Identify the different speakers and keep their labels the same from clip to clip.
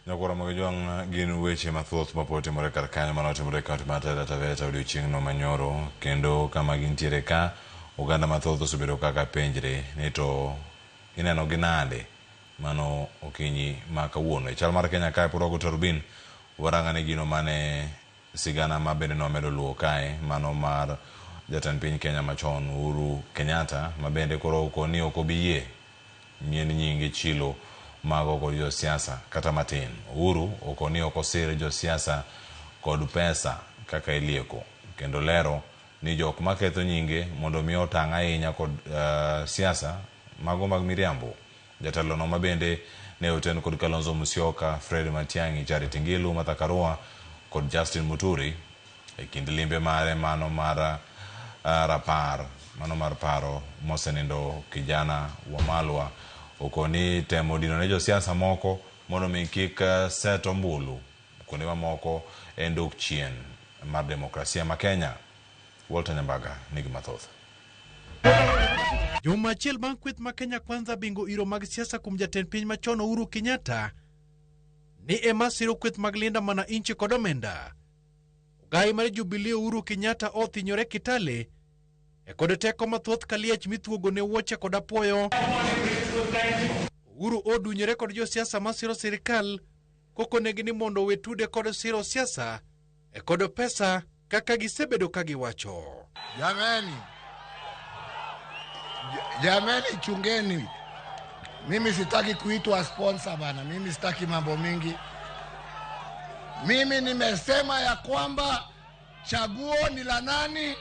Speaker 1: Nyakwar Ramogi Jwang' gin weche mathoth mapod timore kar kanyo mane otimore e kaunti mar Taita Taveta odiochieng'no manyoro kendo kama gintiere ka oganda mathoth osebedo kaka penjre ni to ineno gi nade mano okinyi ma kawuono. E chal mar Kenya kae pod wago tarubin warang'ane gino mane sigana ma bende nwamedo luwo kae mano mar jatend piny Kenya machon Uhuru Kenyatta ma bende koro okoni ok obi yie mien nyinge chilo mago kod josiasa kata matin. Uhuru okoni ok osir josiasa kod pesa kaka ilieko kendo lero ni jok maketho nyinge mondo mi otang' ahinya kod siasa mago mag miriambo. Jatelo no mabende ne oten kod Kalonzo Musyoka, Fred Matiang'i, Charity Ngilu, Martha Karua kod Justin Muturi e kind limbe mare mano mar rapar mano mar paro mosenindo kijana Wamalwa okoni temo dino ne josiasa moko mondo mi kik set ombulu kuonde mamoko en dok chien mar demokrasia ma Kenya. Walter Nyambaga nigi mathoth.
Speaker 2: Juma achiel bang' kweth ma Kenya Kwanza bingo iro mag siasa kuom jatend piny machon Uhuru Kenyatta ni ema siro kweth mag Linda Mwananchi kod omenda. Ogai mar Jubilee Uhuru Kenyatta othinyore Kitale e kod teko mathoth kaliech mithuogo ne wuoche kod apuoyo. Uhuru odunyore kod josiasa masiro sirikal kokonegi ni mondo owe tude kod siro siasa e kod pesa kaka gisebedo ka giwacho.
Speaker 3: Jameni, jameni, chungeni. Mimi sitaki kuitwa sponsor bana, mimi sitaki mambo mingi. Mimi nimesema ya kwamba chaguo ni la nani?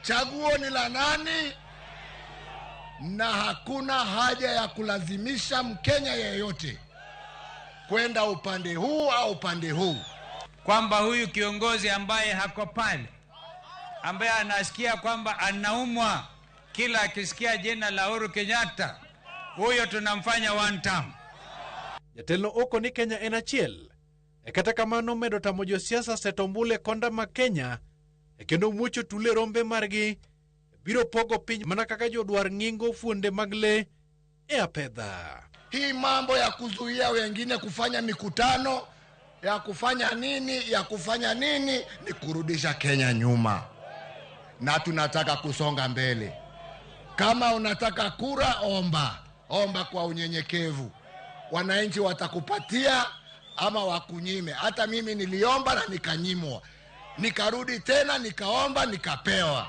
Speaker 3: Chaguo ni la nani? Na hakuna haja ya kulazimisha Mkenya yeyote kwenda upande huu au upande huu,
Speaker 4: kwamba huyu kiongozi ambaye hako pale, ambaye anasikia kwamba anaumwa kila akisikia jina la Uhuru Kenyatta, huyo tunamfanya one term.
Speaker 2: Jatelo oko ni Kenya en achiel. E kata kamano medo tamo josiasa seto ombulu e konda ma Kenya e kendo muocho tule rombe margi biro pogo piny mana kaka jodwar ng'ingo fuonde mag le e apedha.
Speaker 3: Hii mambo ya kuzuia wengine kufanya mikutano ya kufanya nini ya kufanya nini ni kurudisha Kenya nyuma, na tunataka kusonga mbele. Kama unataka kura, omba, omba kwa unyenyekevu, wananchi watakupatia ama wakunyime. Hata mimi niliomba na nikanyimwa, nikarudi tena nikaomba nikapewa.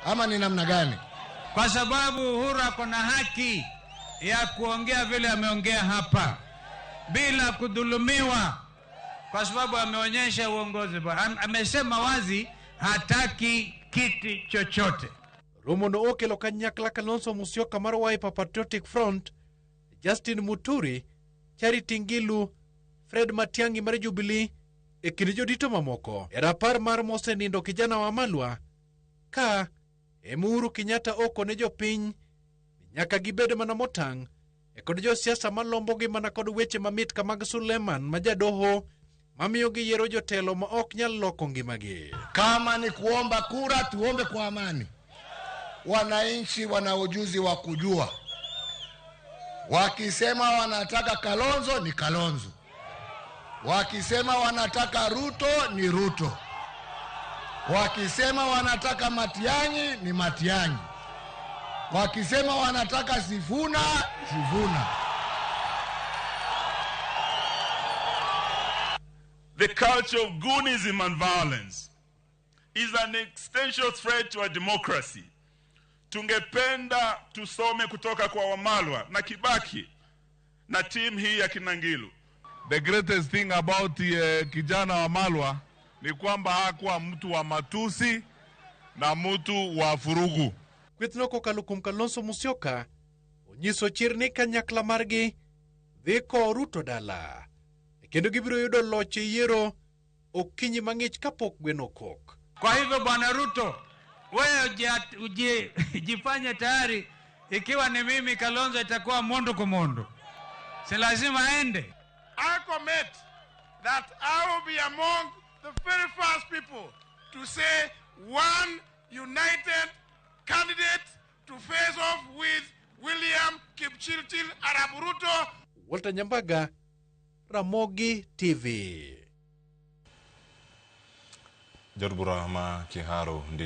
Speaker 3: Ama ni namna gani?
Speaker 4: Kwa sababu Uhuru ako na haki ya kuongea vile ameongea hapa bila kudhulumiwa, kwa sababu ameonyesha uongozi bora. Amesema wazi hataki kiti chochote.
Speaker 2: Romo no okelo kanyakla Kalonzo Musyoka mar Wiper Patriotic Front, Justin Muturi, Charity Ngilu, Fred Matiang'i mar Jubilee e kind jodito mamoko. E rapar mar mosenindo kijana Wamalwa ka ema Uhuru Kenyatta oko ne jopiny nyaka gibed mana motang' e kod josiasa malombogi mana kod weche mamit ka mag Suleman ma jadoho mamiyo giyiero jotelo ma ok nyal loko ngimagi.
Speaker 3: Kama ni kuomba kura, tuombe kwa amani. Wananchi wana ujuzi wa kujua, wakisema wanataka Kalonzo ni Kalonzo, wakisema wanataka Ruto ni Ruto, wakisema wanataka Matiang'i ni Matiang'i, wakisema wanataka Sifuna, Sifuna.
Speaker 5: The culture of goonism and violence is an existential threat to our democracy. Tungependa tusome kutoka kwa Wamalwa na Kibaki na timu hii ya Kinangilu.
Speaker 6: The greatest thing about kijana Wamalwa ni kwamba hakuwa mtu wa matusi na mtu wa furugu.
Speaker 2: Kwethno kokalo kuom Kalonzo Musyoka onyiso chir ni kanyakla margi dhi kowo Ruto dala kendo gibiro yudo loch e yiero okinyi mang'ich kapok gweno okok.
Speaker 4: Kwa hivyo Bwana Ruto, wewe jifanye tayari, ikiwa ni mimi Kalonzo itakuwa mundu kwa mundu, si lazima aende.
Speaker 5: I commit that I will be among the very first people to say one united candidate to face off with William Kipchirchir Arap Ruto.
Speaker 2: Walter Nyambaga, Ramogi TV.
Speaker 1: Jaod bura ma Kiharu Ndindi.